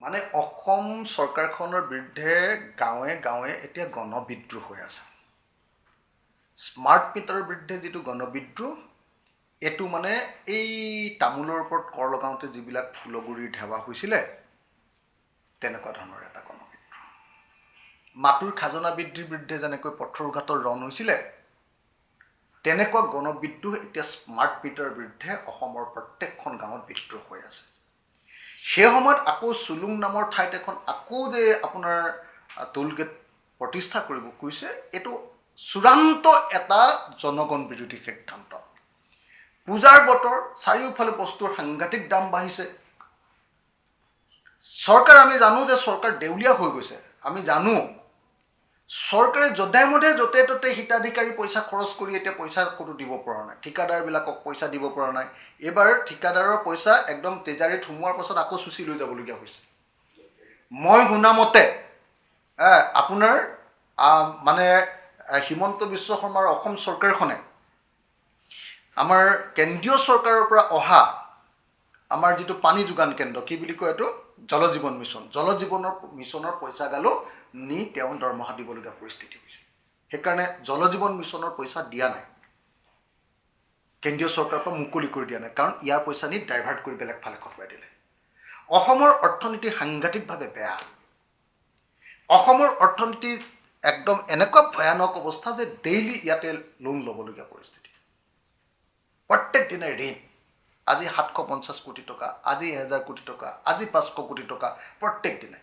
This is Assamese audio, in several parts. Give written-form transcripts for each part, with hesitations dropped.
মানে অসম চৰকাৰখনৰ বিৰুদ্ধে গাঁৱে গাঁৱে এতিয়া গণবিদ্ৰোহ হৈ আছে। স্মাৰ্ট মিটাৰৰ বিৰুদ্ধে যিটো গণবিদ্ৰোহ, এইটো মানে এই তামোলৰ ওপৰত কৰ লগাওঁতে যিবিলাক ফুলগুৰিৰ ধেৱা হৈছিলে, তেনেকুৱা ধৰণৰ এটা গণবিদ্ৰোহ। মাতুৰ খাজনা বৃদ্ধিৰ বিৰুদ্ধে যেনেকৈ পথৰুঘাটৰ ৰণ হৈছিলে, তেনেকুৱা গণবিদ্ৰোহ এতিয়া স্মাৰ্ট মিটাৰৰ বিৰুদ্ধে অসমৰ প্ৰত্যেকখন গাঁৱত বিদ্ৰোহ হৈ আছে। সেই সময়ত আকৌ চুলুং নামৰ ঠাইত এখন আকৌ যে আপোনাৰ টোলগেট প্ৰতিষ্ঠা কৰিব কৈছে, এইটো চূড়ান্ত এটা জনগণ বিৰোধী সিদ্ধান্ত। পূজাৰ বতৰ, চাৰিওফালে বস্তুৰ সাংঘাতিক দাম বাঢ়িছে। চৰকাৰ, আমি জানো যে চৰকাৰ দেউলীয়া হৈ গৈছে। আমি জানো চৰকাৰে যধে মধে য'তে ত'তে হিতাধিকাৰী পইচা খৰচ কৰি এতিয়া পইচা ক'তো দিব পৰা নাই, ঠিকাদাৰবিলাকক পইচা দিব পৰা নাই। এইবাৰ ঠিকাদাৰৰ পইচা একদম ট্ৰেজাৰীত সোমোৱাৰ পাছত আকৌ চুচি লৈ যাবলগীয়া হৈছে। মই শুনা মতে আপোনাৰ মানে হিমন্ত বিশ্ব শৰ্মাৰ অসম চৰকাৰখনে আমাৰ কেন্দ্ৰীয় চৰকাৰৰ পৰা অহা আমাৰ যিটো পানী যোগান কেন্দ্ৰ, কি বুলি কয় এইটো, জল জীৱন মিছন, জল জীৱনৰ মিছনৰ পইচা গালো নি তেওঁ দৰমহা দিবলগীয়া পৰিস্থিতি হৈছে। সেইকাৰণে জল জীৱন মিছনৰ পইচা দিয়া নাই, কেন্দ্ৰীয় চৰকাৰৰ পৰা মুকলি কৰি দিয়া নাই, কাৰণ ইয়াৰ পইচা নি ডাইভাৰ্ট কৰি বেলেগ ফালে খটুৱাই দিলে। অসমৰ অৰ্থনীতি সাংঘাতিকভাৱে বেয়া। অসমৰ অৰ্থনীতি একদম এনেকুৱা ভয়ানক অৱস্থা যে ডেইলি ইয়াতে লোন ল'বলগীয়া পৰিস্থিতি, প্ৰত্যেক দিনাই ঋণ। আজি 750 কোটি টকা, আজি 1000 কোটি টকা, আজি 500 কোটি টকা প্ৰত্যেক দিনাই।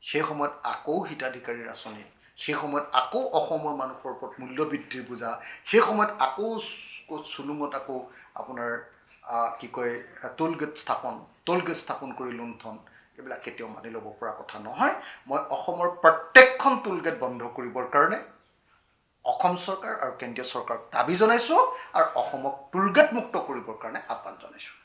সেই সময়ত আকৌ হিতাধিকাৰীৰ আঁচনি, সেই সময়ত আকৌ অসমৰ মানুহৰ ওপৰত মূল্য বৃদ্ধিৰ বোজা, সেই সময়ত আকৌ চুলুঙত আকৌ আপোনাৰ কি কয় টোলগেট স্থাপন, টোলগেট স্থাপন কৰি লুণ্ঠন, এইবিলাক কেতিয়াও মানি ল'ব পৰা কথা নহয়। মই অসমৰ প্ৰত্যেকখন টোলগেট বন্ধ কৰিবৰ কাৰণে অসম চৰকাৰ আৰু কেন্দ্ৰীয় চৰকাৰক দাবী জনাইছোঁ আৰু অসমক টোলগেট মুক্ত কৰিবৰ কাৰণে আহ্বান জনাইছোঁ।